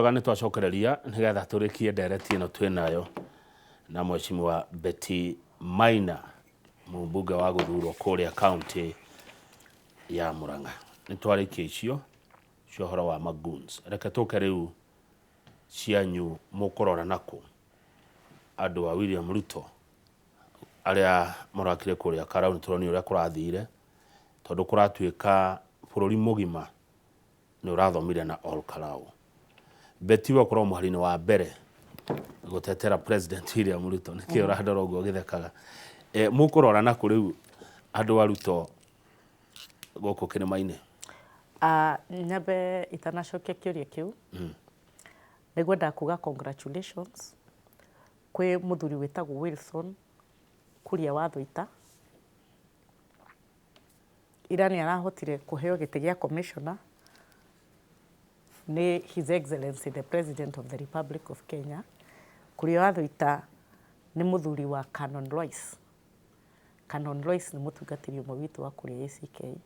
Wega nĩ twacokereria nĩgetha tũrĩkie ndereti ĩno twĩ nayo na Mheshimiwa Betty Maina, mũmbunge wa gũthurwo kũrĩa kaũntĩ ya Murang'a. Nĩ twarĩkia icio cia ũhoro wa magoons. Reke tũke rĩu cianyu mũkũrora nakũ andũ a William Ruto arĩa mũrakire kũrĩa Karau, nĩ tũronire ũrĩa kũrathire tondũ kũratuĩka bũrũri mũgima nĩ ũrathomire na Ol Kalou. Betty we ũkorwo mũhari-inĩ wa mbere gũtetera President William Ruto nĩkĩ ũrandora ũguo ũgĩthekaga? E, mũkũrora nakũ rĩu andũ a Ruto gũkũ kĩrĩma-inĩ? Nyambe itanacokia kĩũria kĩu, nĩ ngwenda kuga congratulations kwĩ mũthuri wĩtagwo Wilson Kuria wa Thũita. Ira nĩ arahotire kũheo gĩtĩ gĩa commissioner nĩ His Excellency the President of the Republic of Kenya. Kuria wa Thũita nĩ mũthuri wa Canon Lois. Canon Lois nĩ mũtungatĩri ũmwe witũ wa kũrĩa ACK,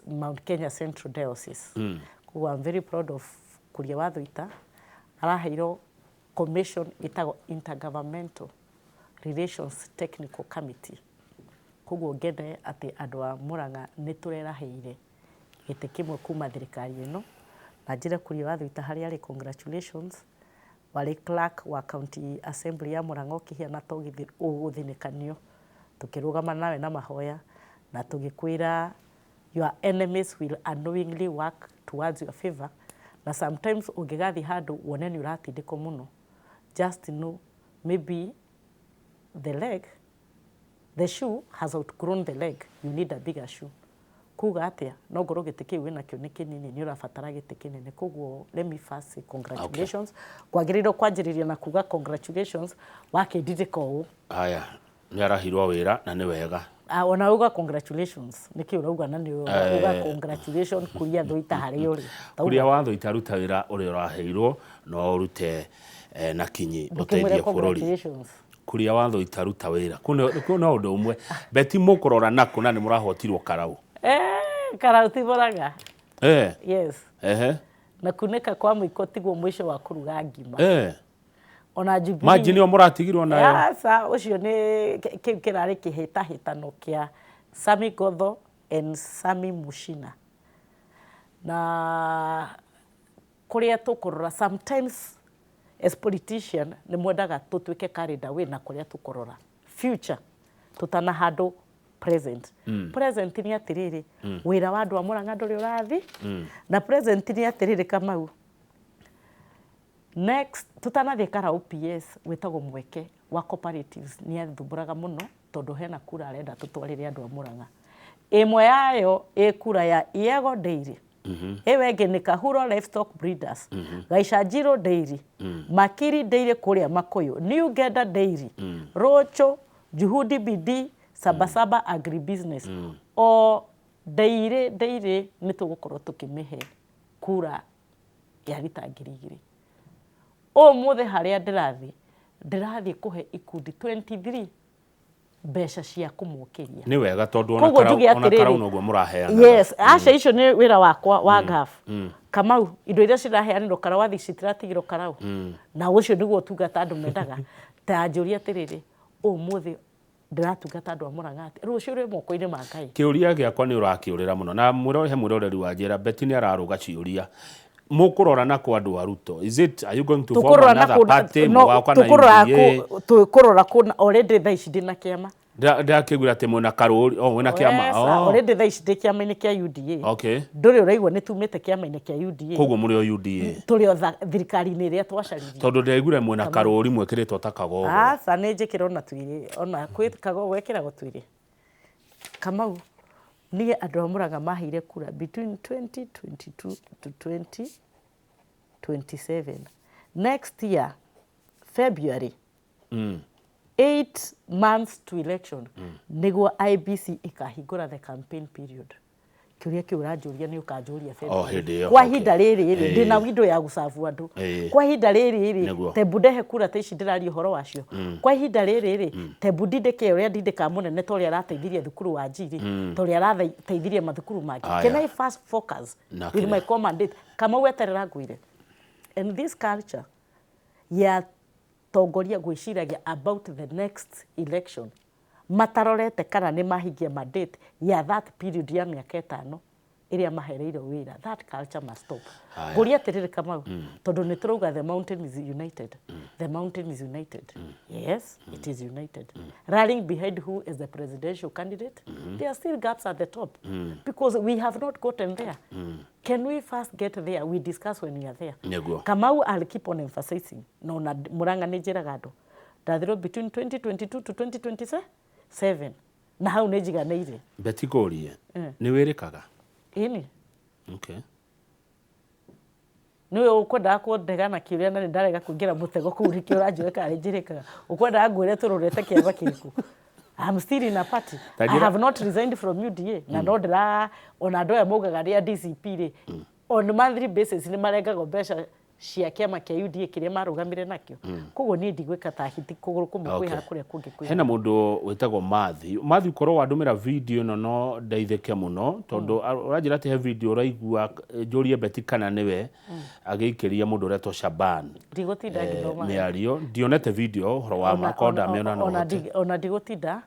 Mount Kenya Central Diocese. Koguo I'm very proud of Kuria wa Thũita. Araheirwo commission ĩtagwo Intergovernmental Relations Technical Committee. Koguo ngene atĩ andũ a Murang'a nĩ tũrerahĩire gĩtĩ kĩmwe kuma thirikari ĩno, na njĩre Kuria wa Thũita harĩa arĩ congratulations, warĩ clerk wa county assembly ya Murang'a ũkĩhiana ta ũgũthinĩkanio, tũkĩrũgama nawe na mahoya na tũgĩkwĩra your enemies will unknowingly work towards your favor, na sometimes ũngĩgathiĩ handũ wone nĩ ũratindĩkwo mũno, just know maybe the leg, the shoe has outgrown the leg, you need a bigger shoe. Kuga atĩa? No ngorwo gĩtĩ kĩu wĩnakĩo nĩ kĩnini, nĩ ũrabatara gĩtĩ kĩnene. Koguo let me first say congratulations. Kwagĩrĩirwo kwanjĩrĩria na kuga congratulations wakĩndindĩka ũũ. Haya, nĩ arahirwo wĩra na nĩ wega. Ah, ona uga congratulations nĩkĩ ũrauga na nĩ uga congratulations Kuria Thũita harĩa ũrĩ? Kuria wa Thũita ruta wĩra ũrĩa ũraheirwo no ũrute na kinyi ũteithie bũrũri. Kuria wa Thũita ruta wĩra. Kũu no ũndũ ũmwe. Betty mũkũrora nakũ na nĩ mũrahotirwo Karau? Karau ti Murang'a. Yes. Na kunĩka kwa mũiko tiguo mũico wa kũruga ngima. Ona Jubilee. Maji nĩyo mũratigirwo nayo? Aca, ũcio nĩ kĩu kĩrarĩ kĩhĩtahĩtano kĩa Sami Gotho and Sami Mushina. Na kũrĩa tũkũrora sometimes as politician nĩ mwendaga tũtuĩke carried away na kũrĩa tũkũrora future tũtana handũ present. Present nĩ atĩrĩrĩ, wĩra wa andũ a Murang'a ndũrĩ ũrathi, na present nĩ atĩrĩrĩ Kamau, next tũtanathiĩ Karau PS wĩtagwo Mweke wa cooperatives nĩ athumbũraga mũno tondũ hena kura arenda tũtwarĩre andũ a Murang'a. Ĩmwe yayo ĩ kura ya Iego Dairy, ĩyo ĩngĩ nĩ Kahuro Livestock Breeders, Gaicanjirũ Dairy, Makiri Dairy kũrĩa Makũyũ, New Ngenda Dairy, Rũchũ, Juhudi Bidii, Sabasaba Agribusiness. O dairy dairy nĩ tũgũkorwo tũkĩmĩhe kura ya rita 2000. Ũmũthĩ harĩa ndĩrathiĩ, ndĩrathiĩ kũhe ikundi 23 mbeca cia kũmokĩria. Nĩ wega tondũ ona Karau, ona Karau noguo mũraheanaga. Yes, aca icio nĩ wĩra wakwa wa GAF. Kamau, indo iria ciraheanirwo Karau athi citiratigirwo Karau. Na ũcio nĩguo ũtungata andũ mendaga. Ta njũria atĩrĩrĩ, ũmũthĩ ndĩratungata andũ a Murang'a atĩa? Rũciũ rwĩ moko-inĩ ma Ngai. Kĩũria gĩakwa nĩ ũrakĩũrĩra mũno na he mwĩroreri wa njĩra Betty nĩ ararũga ciũria. Mũkũrora na kwa andũ a Ruto. Is it, are you going to form another party? Mũgakwa na UDA? Tũkũrora kũ already thaa ici ndĩna kĩama. Ndĩrakĩiguire atĩ mwĩna karũri, oh mwĩna kĩama. Yes, already thaa ici ndĩ kĩama-inĩ kĩa UDA. Okay. Ndũrĩ ũraigua nĩ tumĩte kĩama-inĩ kĩa UDA. Koguo mũrĩ o UDA. Tũrĩ o thirikari-inĩ ĩrĩa twacaririe. Tondũ ndĩraiguire mwĩna karũri mwĩkĩrĩtwo ta kagogo. Aca nĩ njĩkĩre ona twĩrĩ, ona kwĩ kagogo gekĩragwo twĩrĩ. Kamau, niĩ andũ a Murang'a maheire kura between 2022 to 2027. Next year, February, 8 months to election, nĩguo IEBC ĩkahingũra the campaign period. Kĩũria kĩu ũranjũria nĩ ũkanjũria February. Hĩndĩ ĩyo, Kwa ihinda rĩrĩ rĩ, ndĩna window ya gũcabu andũ. Kwa ihinda rĩrĩ rĩ, tembu ndehe kura ta ici ndĩraria ũhoro wacio. Kwa ihinda rĩrĩ rĩ, tembu ndindĩke ũrĩa ndindĩkaga mũnene ta ũrĩa arateithirie thukuru wa Njiri, ta ũrĩa arateithirie mathukuru mangĩ. Can I first focus Na with my kĩrĩa. core mandate? Kamau eterera ngwĩre. And this culture ya tongoria gwĩciragia about the next election matarorete kana nĩ mahingia mandate ya that period ya mĩaka 5 ĩrĩa mahereirwo wĩra. That culture must stop. Haya. Ngũria atĩrĩrĩ Kamau, tondũ nĩ tũrauga the mountain is united. The mountain is united. Yes, it is united. Rallying behind who is the presidential candidate? There are still gaps at the top because we have not gotten there. Can we first get there? We discuss when we are there. Nĩguo. Kamau, I'll keep on emphasizing. No, na Murang'a nĩ njĩraga andũ ndathirwo between 2022 to 2027 na hau nĩ njiganĩire. Betty, ngũrie, nĩ wĩrĩkaga? Ĩni. Okay. Nĩwe ũkwendaga kũndega na kĩũria na nĩ ndarega kũingĩra mũtego kũu, nĩkĩo ũranjũria kana nĩ njĩrĩkaga. Ũkwendaga ngwĩre tũrorete kĩama kĩrĩkũ? I'm still in a party. Ta I njĩra- have not resigned from UDA. Na no ndĩra ona andũ aya maugaga nĩ a DCP rĩ, on monthly basis nĩ marengagwo mbeca cia kĩama kĩa UDA kĩrĩa marũgamire nakĩo. Koguo niĩ ndigwĩka ta hiti kũgũrũ kũmwe kwĩ Okay. haha kũrĩa kũngĩ kwĩ Hena mũndũ wĩtagwo Matthew. Matthew, korwo wandũmĩra video ĩno no ndeithĩke mũno, tondũ ũranjĩra atĩ he video ũraigua, njũrie Betty kana nĩwe agĩikĩria mũndũ ũretwo Shaban Ndigũtinda ngĩthoma. mĩario. Ndionete video ũhoro wa ma, korwo ndamĩona no hote. Ona ndigũtinda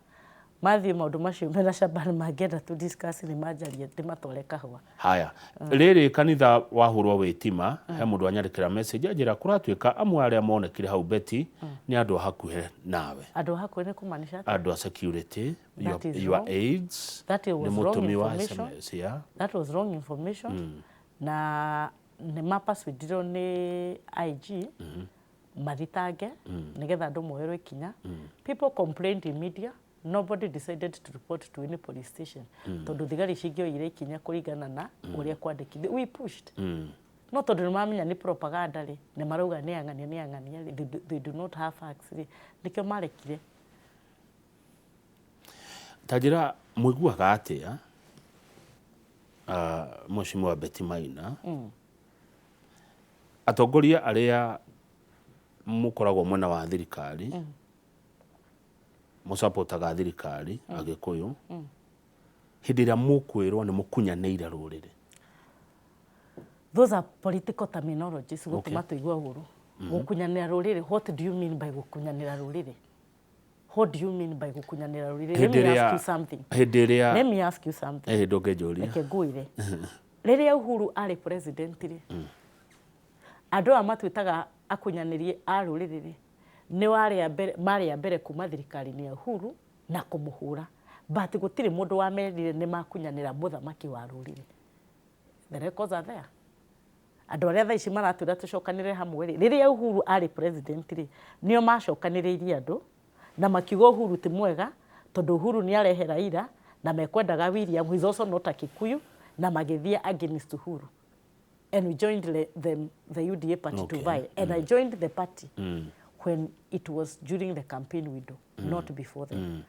mathiĩ maũndũ macio mena Shaban, mangĩenda tu discuss nĩ manjarie ndĩmatware kahũa. Haya, rĩrĩ kanitha wahũrwo wĩtima, he mũndũ anyandĩkĩra message anjĩra kũratuĩka amwe arĩa monekire hau, Betty, nĩ andũ a hakuhĩ nawe. Andũ a hakuhĩ nĩ kũmaanisha atĩa? Andũ a security, your, That is your wrong. aides. That was Nĩ wrong mũtũmi wa information. SMS, yeah. That was wrong information. Na nĩ mapasuindirwo nĩ IG mathitange nĩgetha andũ moerwo ikinya. People complained in media. Nobody decided to report to any police station tondũ thigari cingĩoire ikinya kũringana na ũrĩa kwandĩkithio. We pushed, no tondũ nĩ mamenya nĩ propaganda rĩ, nĩ marauga nĩ ang'ania nĩ ang'ania rĩ, they do not have facts rĩ, nĩkĩo marekire. Ta njĩra, mũiguaga atĩa, Mheshimiwa Betty Maina, atongoria arĩa mũkoragwo mwena wa thirikari, mũcapotaga thirikari, Agĩkũyũ, hĩndĩ ĩrĩa mũkwĩrwo nĩ mũkunyanĩire rũrĩrĩ? Those are political terminologies gũtũma tũigue ũru. Gũkunyanĩra rũrĩrĩ, what do you mean by gũkunyanĩra rũrĩrĩ? What do you mean by gũkunyanĩra rũrĩrĩ? Let Hĩndĩ me ask ĩrĩa you something. Hĩndĩ ĩrĩa Let me ask you something. Eh, ndũngĩnjũria. Reke ngwĩre, rĩrĩa Uhuru arĩ president rĩ, andũ aya matuĩtaga akunyanĩri a rũrĩrĩ rĩ, nĩ warĩ a mbere, marĩ a mbere kuma thirikari-inĩ ya Uhuru na kũmũhũra, but gũtirĩ mũndũ wamerire nĩ makunyanĩra mũthamaki wa rũrĩrĩ. The records are there. Andũ arĩa thaa ici maratwĩra tũcokanĩrĩre hamwe rĩ, rĩrĩa Uhuru arĩ president rĩ, nĩo macokanĩrĩirie andũ na makiuga Uhuru ti mwega tondũ Uhuru nĩ arehe Raila na mekwendaga William, who is also not a Kikuyu, na magĩthiĩ against Uhuru, and we joined the UDA party to vie, and I joined the party when it was during the campaign window, not before then.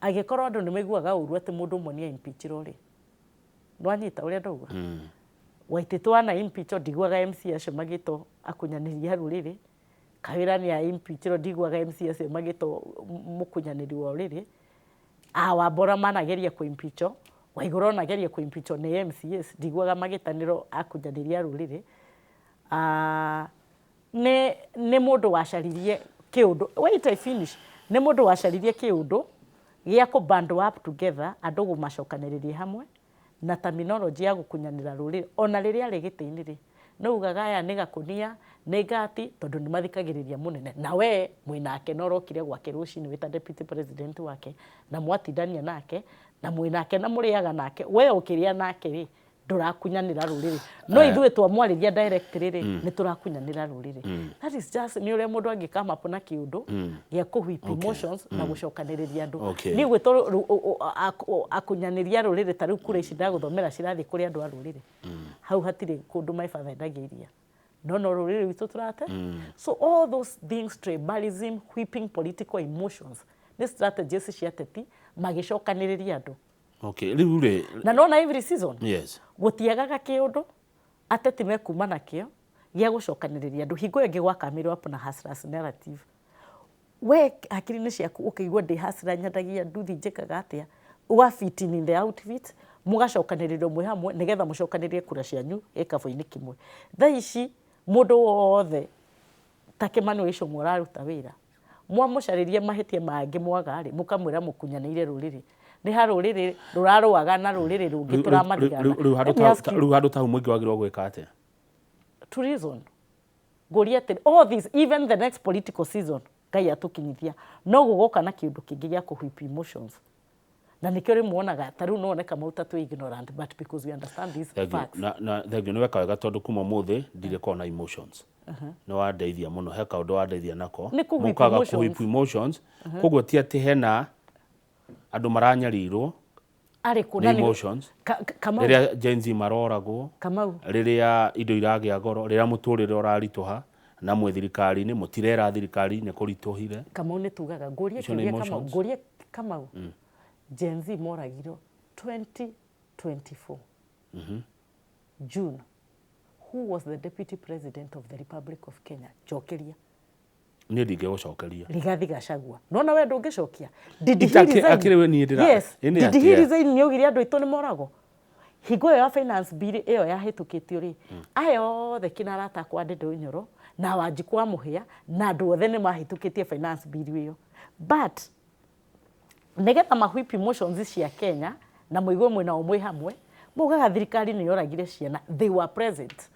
Angĩkorwo andũ nĩ maiguaga ũru atĩ mũndũ ũmwe nĩ aimpeachirwo rĩ, nĩwanyita ũrĩa ndauga? Waitĩtũ ana impeachwo, ndiguaga MC acio magĩtwo akunyanĩri a rũrĩrĩ. Kawĩra nĩ a impeachirwo, ndiguaga MC acio magĩtwo mũkunyanĩri wa rũrĩrĩ. A Wambora manageria kũ-impeachwo, Waigũra onageria kũ-impeachwo nĩ MCAs, ndiguaga magĩtanĩrwo akunyanĩri a rũrĩrĩ. Nĩ mũndũ wacaririe kĩũndũ, wait I finish, nĩ mũndũ wacaririe kĩũndũ gĩa kũ band up together andũ, gũmacokanĩrĩria hamwe na terminology ya gũkunyanĩra rũrĩrĩ. Ona rĩrĩa arĩ gĩtĩ-inĩ rĩ, no ugaga aya nĩ gakũnia nĩ ngati tondũ nĩ mathikagĩrĩria mũnene, na we mwĩnake na ũrokire gwake rũcinĩ wĩta deputy president wake na mwatindania nake na mwĩnake na mũrĩaga nake, we ũkĩrĩa nake rĩ, ndũrakunyanĩra rũrĩrĩ, no ithuĩ twamwarĩria directly rĩ, nĩ tũrakunyanĩra rũrĩrĩ. That is just nĩ ũrĩa mũndũ angĩ come up na kĩũndũ gĩa kũ whip emotions na gũcokanĩrĩria andũ. Niĩ gwĩtwo akunyanĩria rũrĩrĩ, ta rĩu kura ici ndagũthomera cirathiĩ kũrĩ andũ a rũrĩrĩ, hau hatirĩ kũndũ my father endagia iria, no rũrĩrĩ rwitũ tũrate. So all those things, tribalism, whipping political emotions, nĩ strategies cia ateti magĩcokanĩrĩria andũ. Okay, rĩu rĩ Na nona every season gũtiagaga kĩũndũ ateti mekuma nakĩo gĩa gũcokanĩrĩria andũ. Hingo ĩyo ĩngĩ gwakamirwo up na hustlers narrative, we hakiri-inĩ ciaku ũkĩigua ndĩ hustler, nyendagia nduthi, njĩkaga atĩa, ũga fit in the outfit. Mũgacokanĩrĩrio mwĩ hamwe nĩgetha mũcokanĩrĩrie kura cianyu gĩkabũ-inĩ kĩmwe. Thaa ici mũndũ wothe ta Kĩmani wa Ichung'wa ũraruta wĩra, mwamũcarĩria mahĩtia mangĩ mwaga rĩ, mũkamwĩra mũkunyanĩire rũrĩrĩ. Nĩ ha rũrĩrĩ rũrarũaga na rũrĩrĩ rũngĩ tũramathigana. Rĩu handũ Let me ask you rĩu handũ ta hau mũingĩ wagĩrĩirwo gwĩka atĩa? To reason. Ngũria atĩrĩ, all this, even the next political season, Ngai atũkinyithia, no gũgoka na kĩũndũ kĩngĩ gĩa kũ whip emotions. Na nĩkĩo rĩmwe wonaga ta rĩu no wone Kamau ta twĩ ignorant, but because we understand these Thank you. facts. Na thank you, nĩ weka wega tondũ kuma ũmũthĩ ndirĩkorwo na emotions. Nĩ wandeithia mũno, he kaũndũ wandeithia nako. Nĩ kũ whip Mũkaga emotions. kũ whip emotions. Koguo ti atĩ hena andũ maranyarirwo Arĩ kũ nĩ na nĩ emotions. Kamau. Rĩrĩa Gen Z maroragwo, Kamau. Rĩrĩa indo iragĩa goro, rĩrĩa mũtũrĩre ũraritũha, na mwĩ thirikari-inĩ, mũtirera thirikari nĩ kũritũhire. Kamau nĩ tugaga, ngũrie Icio nĩ kĩũria Kamau, emotions. ngũrie Kamau. Gen Z moragirwo 2024 June. Who was the deputy president of the Republic of Kenya? Njokeria. Niĩ ndingĩgũcokeria. Rigathi Gachagua. Nona we ndũngĩcokia. Did he Ita- resign? akĩrĩ we niĩ ndĩra- Yes. ĩ nĩ Did he atĩa? resign nĩ augire andũ aitũ nĩ moragwo? Hingo ĩyo ya finance bill ĩyo yahĩtũkĩtio rĩ, aya othe kina arata akwa Ndĩndũ Nyoro na Wanjikũ wa Mũhĩa na andũ othe nĩ mahĩtũkĩtie finance bill ĩyo. But nĩgetha ma whip emotions cia Kenya na mũigue mwena ũmwe hamwe, maugaga thirikari nĩ yoragire ciana, they were present.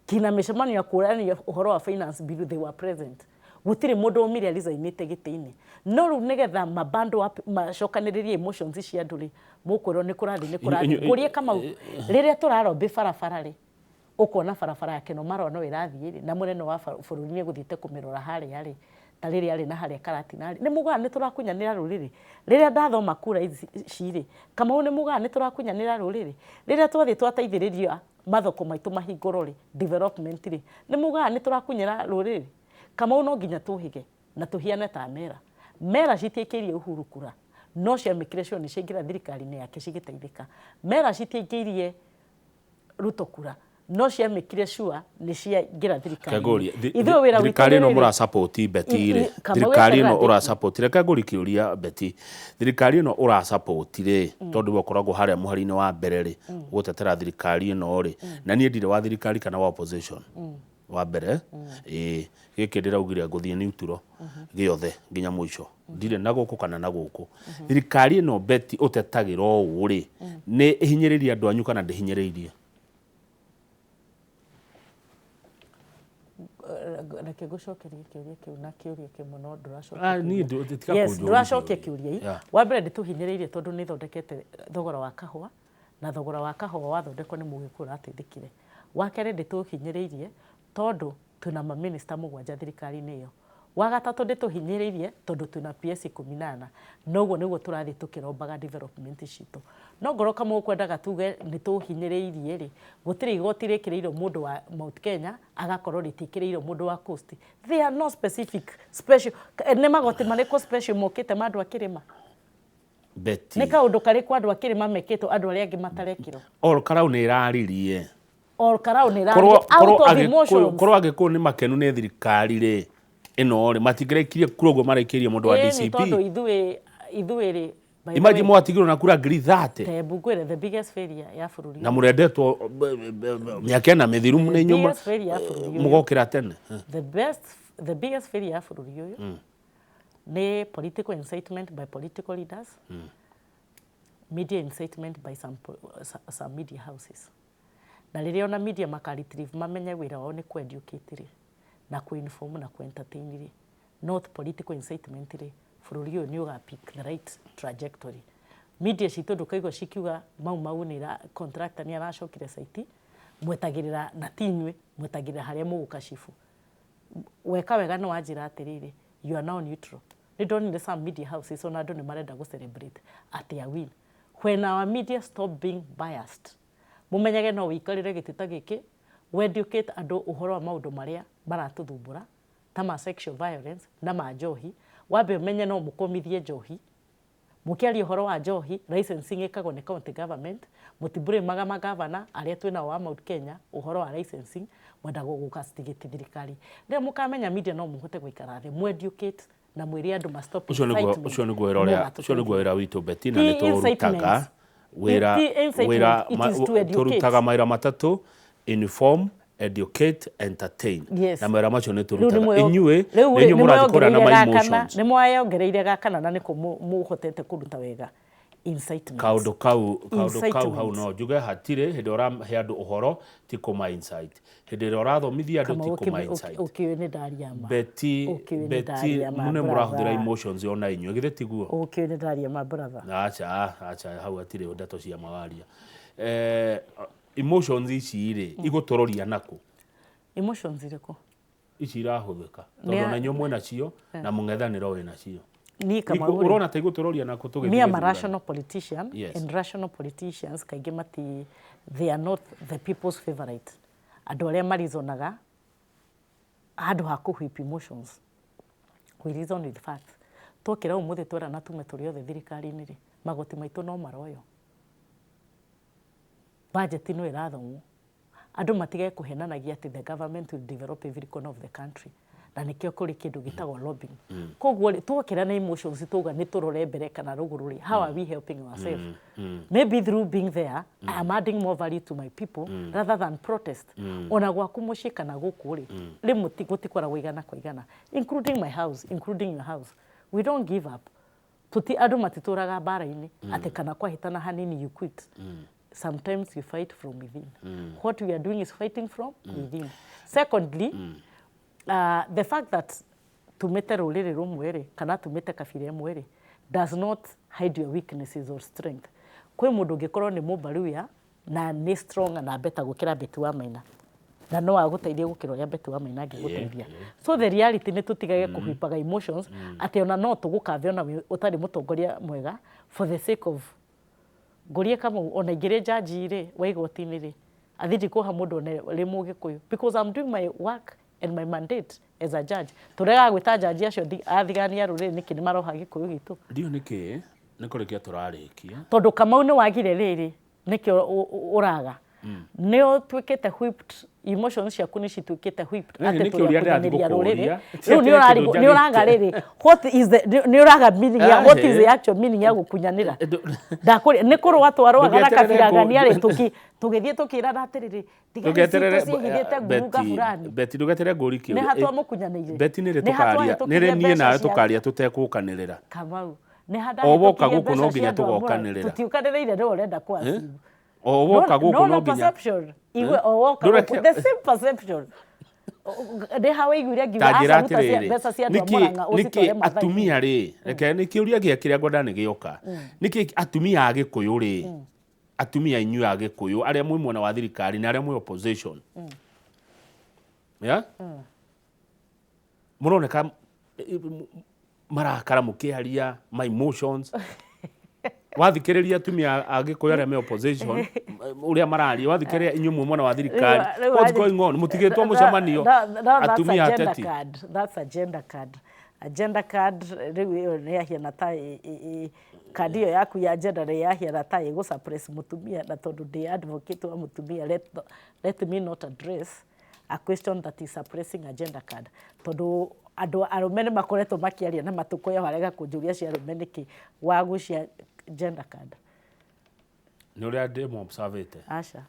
Kina mĩcemanio ya kũrania ũhoro wa finance bill, they were present. Gũtirĩ mũndũ umire resignĩte gĩtĩ-inĩ. No rĩu nĩgetha ma bundle up, macokanĩrĩrie emotions cia andũ rĩ, mũkwĩrwo nĩ kũrathiĩ, nĩ kũrathiĩ. Ngũrie Kamau, rĩrĩa tũrarombe barabara rĩ, ũkona barabara ya Keno Marwa no ĩrathiĩ rĩ, na mũnene wa bũrũri nĩ egũthiĩte kũmĩrora harĩa rĩ, ta rĩrĩa arĩ na harĩa Karatina rĩ, nĩ mugaga nĩ tũrakunyanĩra rũrĩrĩ. Rĩrĩa ndathoma kura ici rĩ, Kamau nĩ mugaga nĩ tũrakunyanĩra rũrĩrĩ. Rĩrĩa twathiĩ twateithĩrĩria mathoko maitũ mahingũrwo rĩ, development rĩ, nĩ mugaga nĩ tũrakunyĩra rũrĩrĩ. Kamau no nginya tũhĩge na tũhiane ta mera. Mera citiaikĩirie Uhuru kura, no ciamĩkire cio nĩ ciaingĩra thirikari-inĩ yake cigĩteithĩka. Mera citiaikĩirie Ruto kura, no ciamĩkire sure nĩ ciaingĩra thirikari-inĩ. Ngũrie, Ithuĩ wĩra witũ thirikari nĩ ĩno rĩrĩ. Mũrasupport Betty rĩ, Kamau thirikari ĩno eterera ũrasupport, reke ngũrie kĩũria Betty, thirikari ĩno ũrasupport rĩ, tondũ we ũkoragwo harĩa mũhari-inĩ wa mbere rĩ, gũtetera thirikari ĩno rĩ, na niĩ ndirĩ wa thirikari kana wa opposition. Wa mbere, ĩĩ, gĩkĩ ndĩraugire ngũthiĩ neutral gĩothe nginya mũico. Ndirĩ na gũkũ kana na gũkũ. Thirikari ĩno Betty ũtetagĩra ũũ rĩ, nĩ ĩhinyĩrĩirie andũ anyu kana ndĩhinyĩrĩirie? Reke ngũcokerie kĩũria kĩu na kĩũria kĩmwe no ndũracokia Ah, niĩ kĩũria. Tiga Yes, kũnjũria ndũracokia kĩũria. kĩũria i. Wa mbere ndĩtũhinyĩrĩirie tondũ nĩ ĩthondekete thogora wa kahũa, na thogora wa kahũa wathondekwo nĩ mũgĩkũyũ ũrateithĩkire. Wa kerĩ ndĩtũhinyĩrĩirie tondũ twĩna mamĩnĩsta 7 thirikari-inĩ ĩyo. Wa gatatũ ndĩtũhinyĩrĩirie tondũ twĩna PS 18, noguo nĩguo tũrathiĩ tũkĩrombaga development citũ. No ngorwo Kamau ũkwendaga tuge nĩ tũhinyĩrĩirie rĩ, gũtirĩ igoti rĩkĩrĩirwo mũndũ wa Mount Kenya agakorwo rĩtiĩkĩrĩirwo mũndũ wa Coast. They are no specific special. Nĩ magoti marĩkũ special mokĩte ma andũ a kĩrĩma? Betty. Nĩ kaũndũ karĩkũ andũ a kĩrĩma mekĩtwo andũ arĩa angĩ matarekĩrwo? Ol Kalou nĩ ĩraririe. Ol Kalou nĩ Korwo ĩraririe korwo out of Agĩkũyũ emotions. Korwo Agĩkũyũ nĩ makenu nĩ thirikari rĩ, ĩno rĩ, matingĩraikirie kura ũguo maraikĩrie mũndũ wa Ĩĩ, nĩ DCP. tondũ ithuĩ rĩ, by the Imagine way, mwatigirwo na kura 30,000. Tebu ngwĩre the biggest failure ya bũrũri Na mũrendetwo mĩaka ĩna mĩthiru nĩ The inyuĩ biggest failure ya bũrũri ũyũ. mũgokĩra tene. The biggest failure ya bũrũri ũyũ nĩ political incitement by political leaders, media incitement by some media houses. Na rĩrĩa ona media maka retrieve mamenye wĩra wao nĩ kũ-educate rĩ, na kũ-inform na kũ-entertain rĩ, not political incitement rĩ, bũrũri ũyũ nĩ ũga pick the right trajectory. Media citũ ndũkaigua cikiuga Mau Mau nĩ contractor nĩ aracokire site, mwetagĩrĩra na ti inyuĩ, mwetagĩrĩra harĩa mũgũkacibu. Weka wega nĩ wanjĩra atĩrĩrĩ, you are now neutral. Nĩ ndonire some media houses ona andũ nĩ marenda gũ celebrate atĩ a win. When our media stop being biased, mũmenyage no wĩikarĩre gĩtĩ ta gĩkĩ, we educate andũ ũhoro wa maũndũ marĩa maratũthumbũra ta ma sexual violence na ma njohi, wambe ũmenye no mũkũmithie njohi. Mũkĩaria ũhoro wa njohi, licensing ĩkagwo nĩ county government, mũtibũrĩmaga magavana arĩa twĩnao wa Mount Kenya ũhoro wa licensing, mwendaga gũcastigate thirikari. Rĩrĩa mũkamenya media no mũhote gũikara thĩ, mũeducate na mwĩre andũ ma stop Ũcio nĩguo incitement. Ũcio nĩguo wĩra ũrĩa ũcio nĩguo wĩra witũ Betty, na Ti nĩ tũũrutaga. incitement. Wĩra Ti incitement, wĩra it is to educate. Tũrutaga mawĩra matatũ: inform, educate, entertain. Yes. Na mawĩra macio nĩ Rĩu tũrutaga. Inyuĩ rĩu nĩ inyuĩ mũrathiĩ kũrĩa na nĩmwongereire ma gakana, emotions. nĩmwayongereire gakana na nĩko mũhotete kũruta wega, incitement. Kaũndũ kau hau Incitement. No njuge hatirĩ hĩndĩ ũrahe andũ ũhoro ti kũma insight, hĩndĩ ĩrĩa ũrathomithia andũ ti Kamau, kũma insight. Ũkĩũĩ nĩ ndaria ma. Beti, Ũkĩũĩ nĩ Beti, ndaria ma, nĩ mũrahũthĩra brother. emotions ona inyuĩ, githĩ tiguo? Ũkĩũĩ nĩ ndaria ma, brother. Acha, acha, hau hatirĩ ndeto cia mawaria. Emotions ici rĩ, igũtũroria nakũ? Emotions irĩkũ? Ici irahũthĩka Nĩ tondũ na inyuĩ mwĩna cio na mũng'ethanĩro wĩna cio. Niĩ Kamau rĩ, Ũrona ta igũtũroria nakũ tũgĩthiĩ me am a gĩthurano? Rational politician. And rational politicians kaingĩ mati, they are not the people's favorite. Andũ arĩa marizonaga handũ ha kũ whip emotions, we reason with facts. Twokĩra ũmũthĩ twerana tume tũrĩ othe thirikari-inĩ rĩ, magoti maitũ no maroyo, budget no ĩrathomwo, andũ matige kũhenanagia atĩ the government will develop every corner of the country, na nĩkĩo kũrĩ kĩndũ gĩtagwo lobbying. Koguo rĩ, twokĩra na emotions tuga nĩ tũrore mbere kana rũgũrũ rĩ, how are we helping ourselves? Maybe through being there I am adding more value to my people rather than protest. Ona gwaku mũciĩ kana gũkũ rĩ, rĩmwe gũtikoragwo igana kwa igana, including my house, including your house. We don't give up. Tuti andũ matitũraga mbara-inĩ atĩ kana kwahĩtana hanini you quit. Sometimes you fight from within. What we are doing is fighting from within. Secondly, the fact that tumĩte rũrĩrĩ rũmwe rĩ, kana tumĩte kabira ĩmwe rĩ, does not hide your weaknesses or strength. Kwĩ mũndũ ũngĩkorwo nĩ mũbaruya na nĩ strong na better gũkĩra Betty wa Maina, na no agũteithie gũkĩra ũrĩa Betty wa Maina angĩgũteithia. So the reality nĩ tũtigage kũhipaga emotions atĩ ona no tũgũkathe ona ũtarĩ mũtongoria mwega for the sake of ngũrie. Kamau, ona ingĩrĩ jaji rĩ wa igoti-inĩ rĩ, athiti kuoha mũndũ ona rĩ mũgĩkũyũ, because I'm doing my work and my mandate as a judge. Tũregaga gwĩta jaji acio athigani a rũrĩrĩ nĩkĩ? Nĩ maroha gĩkũyũ gitũ. Ndiũ nĩkĩ nĩ kũrĩkia tũrarĩkia. Tondũ Kamau nĩ wagire rĩrĩ, nĩkĩo ũraga nĩ ũtuĩkĩte whipped, emotions ciaku nĩ cituĩkĩte whipped. Rĩrĩ atĩ nĩ kĩũria ndĩrathiĩ tũrĩ rũrĩrĩ. gũkũria. Rĩu Ti nĩ atĩ ũrarigwo kĩndũ nĩ ũraga rĩrĩ, what is the nĩ ũraga meaning ya, what is the actual meaning ya gũkunyanĩra? Ndakũria nĩ kũrũa twarũaga na Ndũgeterere kabira gania rĩ, tũgĩthiĩ tũkĩrana atĩrĩrĩ, thigari Ndũgeterere citũ ciĩhithĩte ngurunga fulani. Beti, ndũgeterere ngũri Nĩ ha twamũkunyanĩire? Beti, nĩ rĩ Nĩ ha tũkaria? Nĩ rĩ twahĩtũkirie niĩ mbeca nawe cia tũkaria tũtekũkanĩrĩra? Kamau, nĩ ha O woka ndahĩtũkirie gũkũ no mbeca nginya cia andũ a Mũrang'a? tũgokanĩrĩra. Tũtiũkanĩrĩire, nĩwe ũrenda kũ assume. O woka gũkũ no nginya Perception igue o woka Ndũreke- gũkũ, the same perception. Nĩ ha waiguire ngiuga Ta njĩra aca ruta atĩrĩrĩ, mbeca cia andũ a nĩkĩ Mũrang'a nĩkĩ ũcitware Mathai? Atumia rĩ, reke nĩ kĩũria gĩa kĩrĩa ngwenda nĩ gĩoka, nĩkĩ atumia a Gĩkũyũ rĩ, atumia inyuĩ a Gĩkũyũ arĩa mwĩ mwena wa thirikari na arĩa mwĩ opposition, yeah? Mũroneka marakara mũkĩaria my emotions. Wathikĩrĩria atumia a Gĩkũyũ arĩa me opposition ũrĩa mararia, wathikĩrĩria inyuĩ mwĩ mwena wa thirikari, what's going on? Mũtigĩtwo mũcemanio No, that's atumia agenda ateti? card. That's agenda card. Agenda card rĩu ĩyo nĩ yahiana ta kandi ĩyo yaku ya agenda nĩ yahiana ta ĩgũ suppress mũtumia, na tondũ ndĩ advocate wa mũtumia, let me not address a question that is suppressing agenda card, tondũ andũ arũme nĩ makoretwo makĩaria na matũkũya warega kũnjũria cia arũme nĩkĩ wagucia gender card. Nĩ ũrĩa ndĩmũ observĩte. Aca.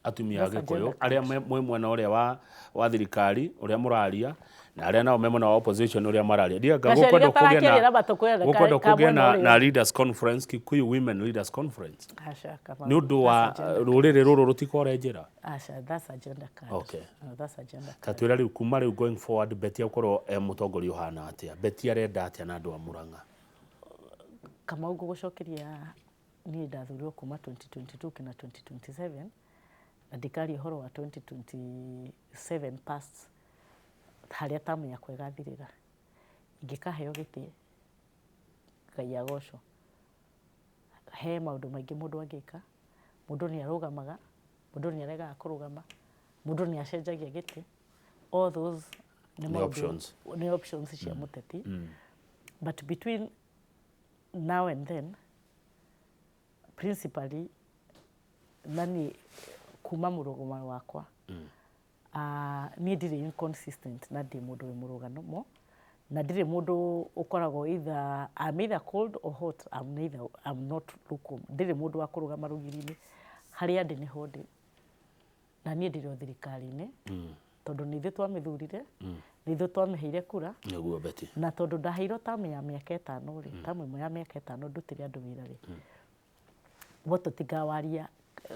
Atumia a That's Gĩkũyũ agenda. arĩa mwĩ mwena ũrĩa wa thirikari ũrĩa mũraria, na arĩa nao me mwena wa opposition ũrĩa mararia, ndianga Gaceri gũkwenda kũgĩe gatarakĩaria na na matũkũya na gũkwenda ka kũgĩe mwena na, ũrĩa. na leaders conference, Kikuyu Women Leaders Conference, Aca, Kamau. nĩ ũndũ wa That's agenda. rũrĩrĩ rũrũ rũtikore njĩra. Aca, that's agenda card. Okay. No, that's agenda Ta card. twĩra rĩu, kuma rĩu going forward, Betty akorwo e mũtongoria ũhana atĩa? Betty arenda atĩa na andũ a Murang'a? Kamau, ngũgũcokeria niĩ ndathurirwo kuma 2022 kinya 2027, na ndikaria ũhoro wa 2027 past harĩa tamu yakwa ĩgathirĩra. Ingĩkaheo gĩtĩ, Ngai agocwo, he maũndũ maingĩ mũndũ angĩka. Mũndũ nĩ arũgamaga, mũndũ nĩ aregaga kũrũgama, mũndũ nĩ acenjagia gĩtĩ. All those nĩ Nĩ maũndũ- options. Nĩ options cia mũteti. But between now and then, principally nani kuma mũrũgamo wakwa, niĩ ndirĩ inconsistent na ndĩ mũndũ wĩ mũrũgamo. Na ndirĩ mũndũ ũkoragwo either, I'm either cold or hot, I'm neither, I'm not lukewarm. Ndirĩ mũndũ wa kũrũgama rũgiri-inĩ, harĩa ndĩ nĩho ndĩ. Na niĩ ndĩrĩ o thirikari-inĩ, tondũ nĩ ithuĩ twamĩthurire, nĩ ithuĩ twamĩheire kura. Nĩguo Betty. Na tondũ ndaheirwo tamu ya mĩaka 5 rĩ, tamu ĩmwe ya mĩaka 5 ndutĩre andũ wĩra rĩ, bo tũtingawaria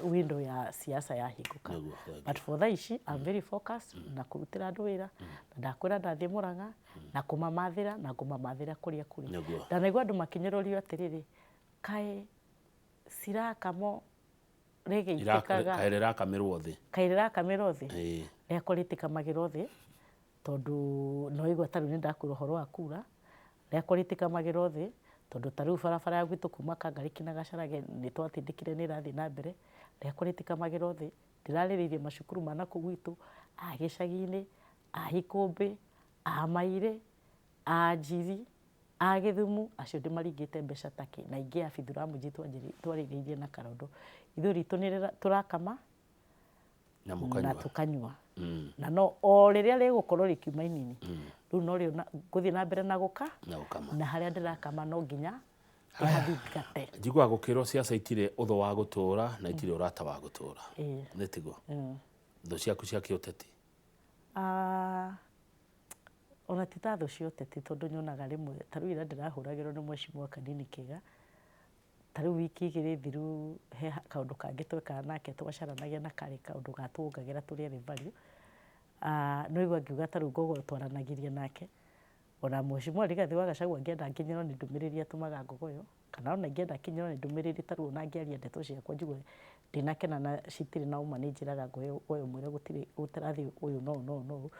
window ya siasa yahingũka. Nĩguo, thank you. But for thaa ici I'm very focused na kũrutĩra andũ wĩra, na ndakwĩra ndathiĩ Mũrang'a na kũmamathĩra na ngũmamathĩra kũrĩa kũrĩ. Nĩguo. Ndanaigua andũ makĩnyũrũrio atĩrĩrĩ, kaĩ cirakamo rĩgĩitĩkaga. Kaĩ rĩrakamĩrwo thĩ. Kaĩ rĩrakamĩrwo thĩ? Ĩĩ. Rĩakwa rĩtikamagĩrwo thĩ, tondũ no igua ta rĩu nĩ ndakwĩra ũhoro wa kura, rĩakwa rĩtikamagĩrwo thĩ, tondũ ta rĩu barabara ya gwitũ kuma Kangarĩ kinya Gacarage nĩ twatindĩkire nĩ ĩrathiĩ na mbere, rĩakwa rĩtikamagĩrwo thĩ, ndĩrarĩrĩirie macukuru ma nakũu gwitũ, a gĩcagi-inĩ, a Ikũmbĩ, a Mairĩ, a Njiri, a Gĩthumu, acio ndĩmaringĩte mbeca takĩ, na ingĩ a Bithuramu twarĩrĩirie na Karondo. Ithuĩ ritũ nĩ tũrakama na na mũkanyua. Tũkanyua. Na no o rĩrĩa rĩgũkorwo rĩkiuma inini, rĩu no rĩo ngũthiĩ na mbere na gũka Na gũkama. Na harĩa ndĩrakama no nginya ndĩhathingate. Njiguaga gũkĩrwo ciaca itirĩ ũthũ wa gũtũra na itirĩ ũrata wa gũtũra. Ĩĩ. Nĩ tiguo? Thũ ciaku cia kĩũteti? Ah, ona ti ta thũ cia ũteti, tondũ nyonaga rĩmwe ta rĩu ira ndĩrahũragĩrwo nĩ mheshimiwa Kanini Kĩga, ta rĩu wiki 2 thiru he kaũndũ kangĩ twekaga nake twacaranagia na karĩ kaũndũ gatuongagĩra tũrĩ erĩ value. Ah, no igua ngiuga ta rĩu Ngogoyo twaranagĩria nake, ona mheshimiwa Rigathĩ wa Gachagua angĩenda nginyĩrwo nĩ ndũmĩrĩri atũmaga Ngogoyo, kana ona ingĩenda akinyĩrwo nĩ ndũmĩrĩri ta rĩu ona ngĩaria ndeto ciakwa njigue ndinakena na citirĩ na ũma, nĩ njĩraga Ngogoyo mwĩre gũtirĩ gũtarathiĩ ũyũ no no no.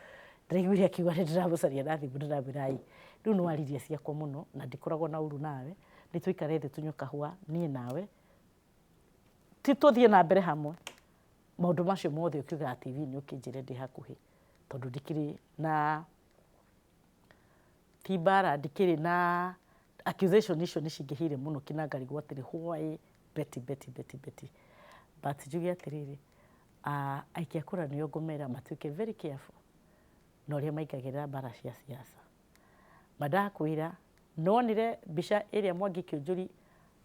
Ndĩraiguire akiuga nĩ ndĩramũcaria na thimũ, ndĩramwĩra ai, rĩu nĩ waririe ciakwa mũno na ndikoragwo na ũru nawe, nĩ tũikare thĩ tũnyue kahũa niĩ nawe, ti tũthiĩ na mbere hamwe. Maũndũ macio mothe ũkiugaga TV-inĩ ũkĩnjĩre ndĩ hakuhĩ, tondũ ndikĩrĩ na ti mbara, ndikĩrĩ na accusation icio nĩ cingĩhire mũno kinya ngarigwo atĩrĩ, why Betty, Betty, Betty, Betty? But njuge atĩrĩrĩ, aikia kura nĩo ngũmera matuĩke very careful na ũrĩa maingagĩrĩra mbara cia siasa. Mandakwĩra nonire mbica ĩrĩa Mwangi Kĩũnjũri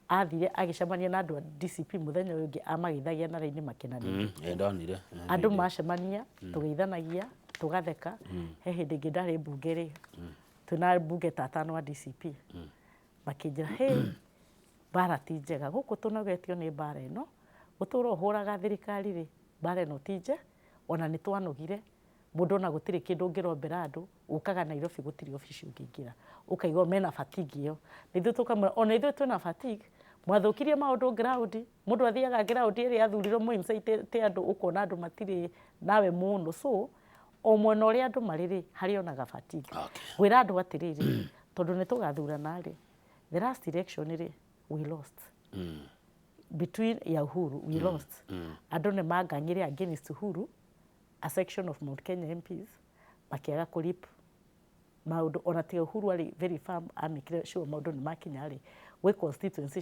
athire agĩcemania na andũ a DCP mũthenya ũyũ ũngĩ, amageithagia na raini makenanĩire. Ĩ ndonire. Andũ macemania tũgeithanagia tũgatheka. He hĩndĩ ĩngĩ ndarĩ mbunge rĩ, twĩna mbunge ta atano a DCP, makĩnjĩra, hey, mbara ti njega gũkũ, tũnogetio nĩ mbara ĩno, gũtũra ũhũraga thirikari rĩ, mbara ĩno ti nje, ona nĩ twanogire mũndũ, ona gũtirĩ kĩndũ ũngĩrombera andũ, ũkaga Nairobi gũtirĩ obici ũngĩingĩra, ũkaigua mena fatigue ĩyo. Na ithuĩ tũkamwĩra ona ithuĩ twĩna fatigue, mwathũkirie maũndũ ground, mũndũ athiaga ground ĩrĩa athurirwo mũincite andũ, ũkona andũ matirĩ nawe mũno, so o mwena ũrĩa andũ marĩ rĩ, harĩ onaga fatigue. Ngwĩra andũ atĩrĩrĩ, tondũ nĩ tũgathurana rĩ, the last election rĩ, we lost between ya Uhuru, we lost. Andũ nĩ mangang'ire against Uhuru, a section of Mount Kenya MPs makĩaga kũrip maũndũ, ona tiga Uhuru arĩ very firm, amĩkire sure maũndũ nĩ makinya rĩ gwĩ constituency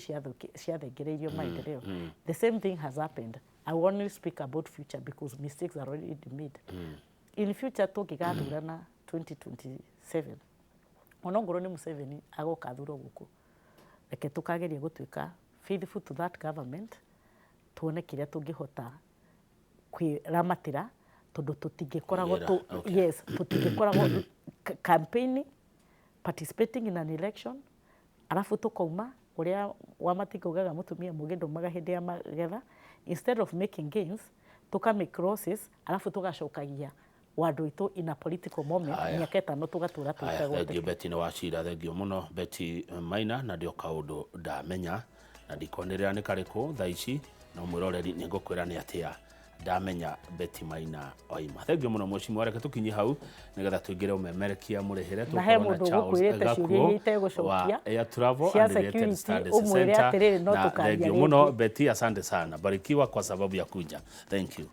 ciathengereirio maendeleo. The same thing has happened. I will only speak about future because mistakes are already made. In future tũngĩgathurana 2027, onongorwo nĩ Museveni agoka athurwo gũkũ, reke tũkageria gũtuĩka faithful to that government, tuone kĩrĩa tũngĩhota kwĩramatĩra, tondũ tũtingĩkoragwo Kwĩra, okay. Yes, tũtingĩkoragwo campaigning, participating in an election, arabu tũkauma ũrĩa Wamatinga ugaga mũtumia mũũgĩ ndũmaga hĩndĩ ya magetha. Instead of making gains, tũka make losses, arabu tũgacokagia wandũ witũ in a political moment. Haya. Mĩaka 5 tũgatũra Haya, twĩkagwo. Thengiũ Betty nĩ wacira, thengiũ mũno Betty Maina, na ndio kaũndũ ndamenya na ndikwanĩrĩra nĩ karĩkũ thaa ici, no mwĩroreri nĩ ngũkwĩra nĩ atĩa ndamenya Betty Maina oima. Thengiũ mũno mheshimiwa, reke tũkinye hau nĩgetha tũingĩre ũmemerekia mũrĩhĩre. Na he Tũkorwo na mũndũ Charles ũgũkwĩrĩte Gakuo ciũria iria itegũcokia wa Air Travel cia and Related security, Studies ũmwĩre Center. atĩrĩrĩ, no Na tũkaria thengiũ mũno rĩngĩ. Betty, asante sana, barikiwa kwa sababu ya kuja. Thank you.